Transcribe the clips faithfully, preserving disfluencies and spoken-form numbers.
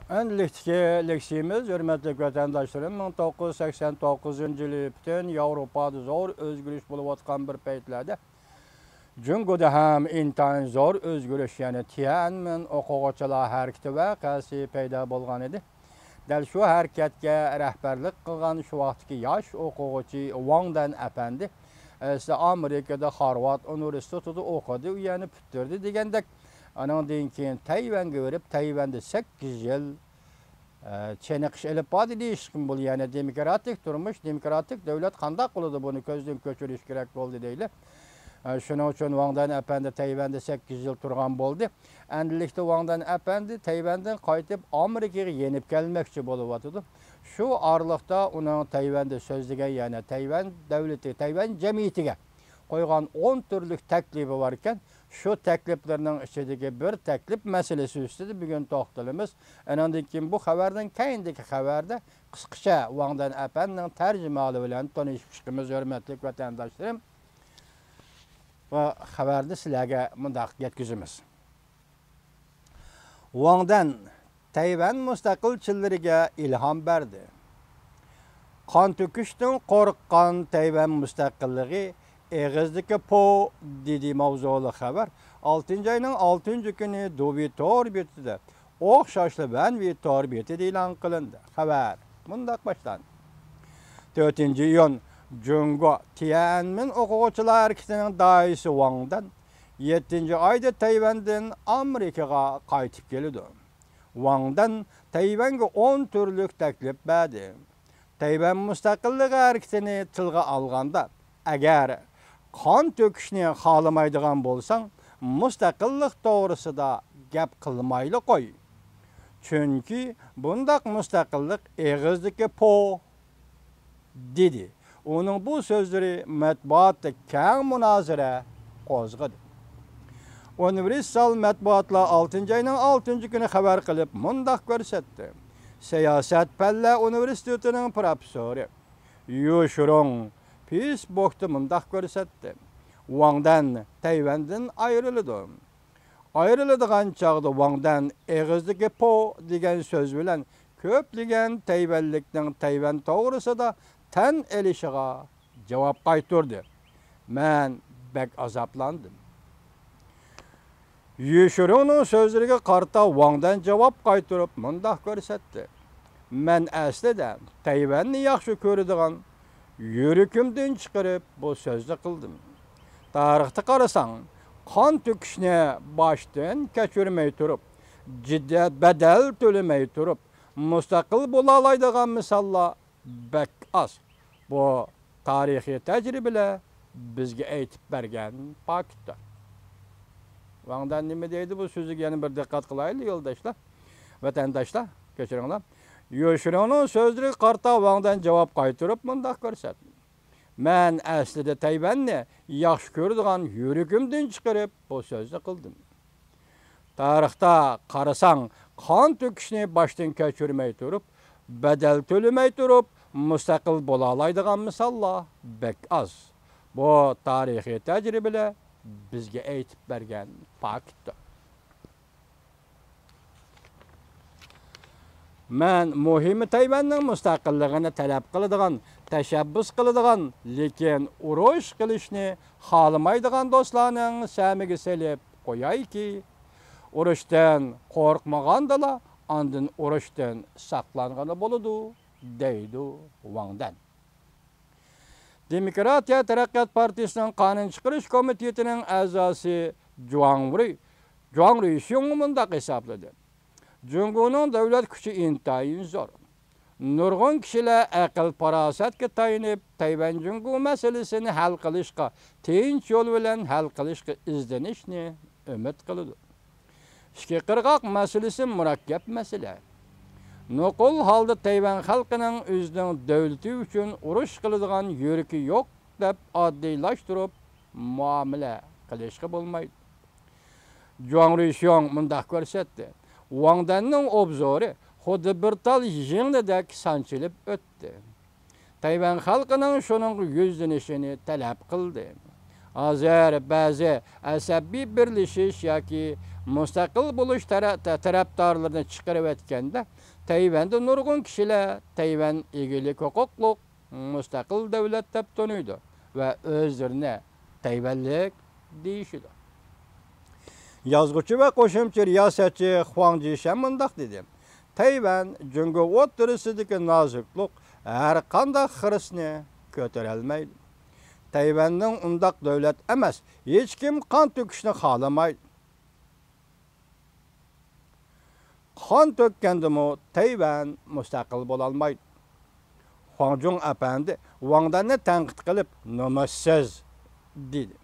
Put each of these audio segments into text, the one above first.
ئەمدىلىكتىكى لېكسىيىمىز، ھۆرمەتلىك ۋەتەنداشلىرىم، مىڭ توققۇز يۈز سەكسەن توققۇزىنچى يىلى پۈتۈن ياۋروپادا زور ئۆزگىرىش بولۇۋاتقان بىر پەيتلەردە، جۇڭگودا ھەم ئىنتايىن زور ئۆزگىرىش، يەنى تيەنئەنمېن ئوقۇغۇچىلار ھەرىكىتى ۋەقەسى پەيدا بولغان ئىدى. دەل شۇ ھەرىكەتكە رەھبەرلىك قىلغان شۇ ۋاقىتتىكى ياش ئوقۇغۇچى ۋاڭ دەن ئەپەندى، ئەسلى ئامېرىكىدا خارۋارد ئۇنىۋېرسىتېتىدا ئوقۇدى، ئۇ يەرنى پۈتتۈردى دېگەندەك، ئانىڭدىن كېيىن تەيۋەنگە بېرىپ، تەيۋەندە سەككىز يىل، ئە، چېنىقىش ئېلىپ باردى دېيىشكىمۇ بولىدۇ. يەنى دېموكراتىك تۇرمۇش، دېموكراتىك دۆلەت قانداق بولىدۇ، بۇنى كۆزدىن كۆچۈرۈش كېرەك بولدى دەيلى. ئە، شۇنىڭ ئۈچۈن ۋاڭ دەن ئەپەندى تەيۋەندە سەككىز يىل تۇرغان بولدى. ئەمدىلىكتە ۋاڭ دەن ئەپەندى تەيۋەندىن قايتىپ، ئامېرىكىغا يېنىپ كەلمەكچى بولۇۋاتىدۇ. شۇ ئارىلىقتا ئۇنىڭ تەيۋەندە سۆزلىگەن، يەنى تەيۋەن دۆلىتى، تەيۋەن جەمئىيىتىگە قويغان ئون تۈرلۈك تەكلىپى باركەن. شۇ تەكلىپلىرىنىڭ ئىچىدىكى بىر تەكلىپ مەسىلىسى ئۈستىدە بۈگۈن توختىلىمىز. ئانىڭدىن كېيىن بۇ خەۋەرنىڭ كەينىدىكى خەۋەردە قىسقىچە ۋاڭ دەن ئەپەندىنىڭ تەرجىمىھالى بىلەن تونۇشۇپ چىقىمىز، ھۆرمەتلىك ۋەتەنداشلىرىم. ۋە خەۋەرنى سىلەرگە مۇنداق يەتكۈزىمىز. ۋاڭ دەن تەيۋەن مۇستەقىلچىلىرىگە ئىلھام بەردى. قان تۆكۈشتىن قورققان تەيۋەن مۇستەقىللىقى ئېغىزدىكى پو دېدى ماۋزۇلۇق خەۋەر ئالتىنچى ئاينىڭ ئالتىنچى كۈنى دۇۋى تور بېتىدە ئوخشاشلا ۋەنۋى تور بېتىدە ئېلان قىلىندى. خەۋەر مۇنداق باشلاندى. تۆتىنچى ئىيۇن، جۇڭگو تيەنئەنمېن ئوقۇغۇچىلار ھەرىكىتىنىڭ داھىيسى ۋاڭ دەن يەتتىنچى ئايدا تەيۋەندىن ئامېرىكىغا قايتىپ كېلىدۇ. ۋاڭ دەن تەيۋەنگە ئون تۈرلۈك تەكلىپ بەردى. تەيۋەن مۇستەقىللىقى ھەرىكىتىنى تىلغا ئالغاندا، ئەگەر قان تۆكۈشنى خالىمايدىغان بولساڭ، مۇستەقىللىق توغرىسىدا گەپ قىلمايلا قوي. چۈنكى بۇنداق مۇستەقىللىق ئېغىزدىكى پو، دېدى. ئۇنىڭ بۇ سۆزلىرى مەتبۇئاتتا كەڭ مۇنازىرە قوزغىدى. ئۇنىۋېرسال مەتبۇئاتلار ئالتىنچى ئاينىڭ ئالتىنچى كۈنى خەۋەر قىلىپ مۇنداق كۆرسەتتى. سىياسەت پەنلەر ئۇنىۋېرسىتېتىنىڭ پروفېسسورى يۇ شۇرۇڭ فېيسبۇكتا مۇنداق كۆرسەتتى. ۋاڭ دەن تەيۋەندىن ئايرىلىدۇ. ئايرىلىدىغان چاغدا ۋاڭ دەن ئېغىزدىكى پو دېگەن سۆز بىلەن كۆپلىگەن تەيۋەنلىكنىڭ تەيۋەن توغرىسىدا تەن ئېلىشىغا جاۋاب قايتۇردى. مەن بەك ئازابلاندىم. يۈشۈرۈڭنىڭ سۆزلىرىگە قارىتا ۋاڭ دەن جاۋاب قايتۇرۇپ مۇنداق كۆرسەتتى. مەن ئەسلىدە تەيۋەننى ياخشى كۆرىدىغان يۈرىكىمدىن چىقىرىپ بۇ سۆزنى قىلدىم. تارىختا قارىساڭ، قان تۆكۈشنى باشتىن كەچۈرمەي تۇرۇپ، جىددىي بەدەل تۆلىمەي تۇرۇپ، مۇستەقىل بولالايدىغان مىساللار بەك ئاز. بۇ تارىخىي تەجرىبىلەر بىزگە ئېيتىپ بەرگەن پاكىتتۇر. ۋاڭ دەن نېمە دەيدۇ بۇ سۆزىگە يەنە بىر دىققەت قىلايلى يولداشلار، ۋەتەنداشلار، كەچۈرۈڭلار. يوشۇرۇڭنىڭ سۆزلىرىگە قارىتا ۋاڭ دەن جاۋاب قايتۇرۇپ مۇنداق كۆرسەتتى. مەن ئەسلىدە تەيۋەننى ياخشى كۆرىدىغان يۈرىكىمدىن چىقىرىپ بۇ سۆزنى قىلدىم. تارىختا قارىساڭ، قان تۆكۈشنى باشتىن كەچۈرمەي تۇرۇپ، بەدەل تۆلىمەي تۇرۇپ، مۇستەقىل بولالايدىغان مىساللار بەك ئاز. بۇ تارىخىي تەجرىبىلەر بىزگە ئېيتىپ بەرگەن پاكىتتۇر. مەن مۇھىمى تەيۋەننىڭ مۇستەقىللىقىنى تەلەپ قىلىدىغان، تەشەببۇس قىلىدىغان، لېكىن ئۇرۇش قىلىشنى خالىمايدىغان دوستلارنىڭ سەمىگە سېلىپ قويايكى، ئۇرۇشتىن قورقمىغاندىلا، ئاندىن ئۇرۇشتىن ساقلانغىلى بولىدۇ، دەيدۇ ۋاڭ دەن. دېموكراتىيە تەرەققىيات پارتىيىسىنىڭ قانۇن چىقىرىش كومىتېتىنىڭ ئەزاسى جۇاڭ رۇي، جۇاڭ رۇيشيۇڭ مۇنداق ھېسابلىدى. جۇڭگونىڭ دۆلەت كۈچى ئىنتايىن زور. نۇرغۇن كىشىلەر ئەقىل-پاراسەتكە تايىنىپ، تەيۋەن جۇڭگو مەسىلىسىنى ھەل قىلىشقا، تىنچ يول بىلەن ھەل قىلىشقا ئىزدىنىشنى ئۈمىد قىلىدۇ. ئىككى قىرغاق مەسىلىسى مۇرەككەپ مەسىلە. نوقۇل ھالدا تەيۋەن خەلقىنىڭ ئۆزىنىڭ دۆلىتى ئۈچۈن ئۇرۇش قىلىدىغان يۈرىكى يوق دەپ ئاددىيلاشتۇرۇپ مۇئامىلە قىلىشقا بولمايدۇ. جۇاڭ رۇيشيۇڭ مۇنداق كۆرسەتتى. ۋاڭ دەننىڭ ئوبزورى خۇددى بىر تال يىڭنىدەك سانچىلىپ ئۆتتى. تەيۋەن خەلقىنىڭ شۇنىڭغا يۈزلىنىشىنى تەلەپ قىلدى. ھازىر بەزى ئەسەبىي بىرلىشىش ياكى مۇستەقىل بولۇش تەرە-، تە-، تەرەپدارلىرىنى چىقىرىۋەتكەندە، تەيۋەندە نۇرغۇن كىشىلەر تەيۋەن ئىگىلىك ھوقۇقلۇق مۇستەقىل دۆلەت دەپ تونۇيدۇ ۋە ئۆزلىرىنى تەيۋەنلىك دېيىشىدۇ. يازغۇچى ۋە قوشۇمچى رىياسەتچى خۇاڭ جىشەن مۇنداق دېدى: تەيۋەن جۇڭگو ئوتتۇرىسىدىكى نازۇكلۇق ھەر قانداق خىرىسنى كۆتۈرەلمەيدۇ. تەيۋەننىڭ ئۇنداق دۆلەت ئەمەس، ھېچكىم قان تۆكۈشنى خالىمايدۇ. قان تۆككەندىمۇ تەيۋەن مۇستەقىل بولالمايدۇ. خۇاڭجۇڭ ئەپەندى ۋاڭدەننى تەنقىد قىلىپ، نومۇسسىز دېدى.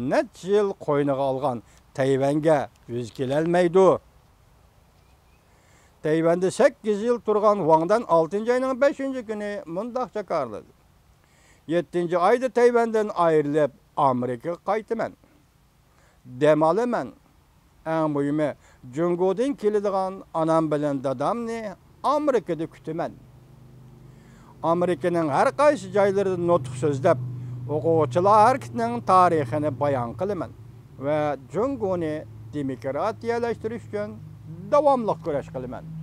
نەچچە يىل قوينىغا ئالغان تەيۋەنگە يۈز كېلەلمەيدۇ. تەيۋەندە سەككىز يىل تۇرغان ۋاڭدەن ئالتىنچى ئاينىڭ بەشىنچى كۈنى مۇنداق جاكارلىدى: يەتتىنچى ئايدا تەيۋەندىن ئايرىلىپ، ئامېرىكىغا قايتىمەن. دەم ئالىمەن. ئەڭ مۇھىمى، جۇڭگودىن كېلىدىغان ئانام بىلەن دادامنى ئامېرىكىدا كۈتىمەن. ئامېرىكىنىڭ ھەر قايسى جايلىرىدا نۇتۇق سۆزلەپ، ئوقۇغۇچىلار ھەرىكىتىنىڭ تارىخىنى بايان قىلىمەن ۋە جۇڭگونى دېموكراتىيەلەشتۈرۈش ئۈچۈن داۋاملىق كۈرەش قىلىمەن.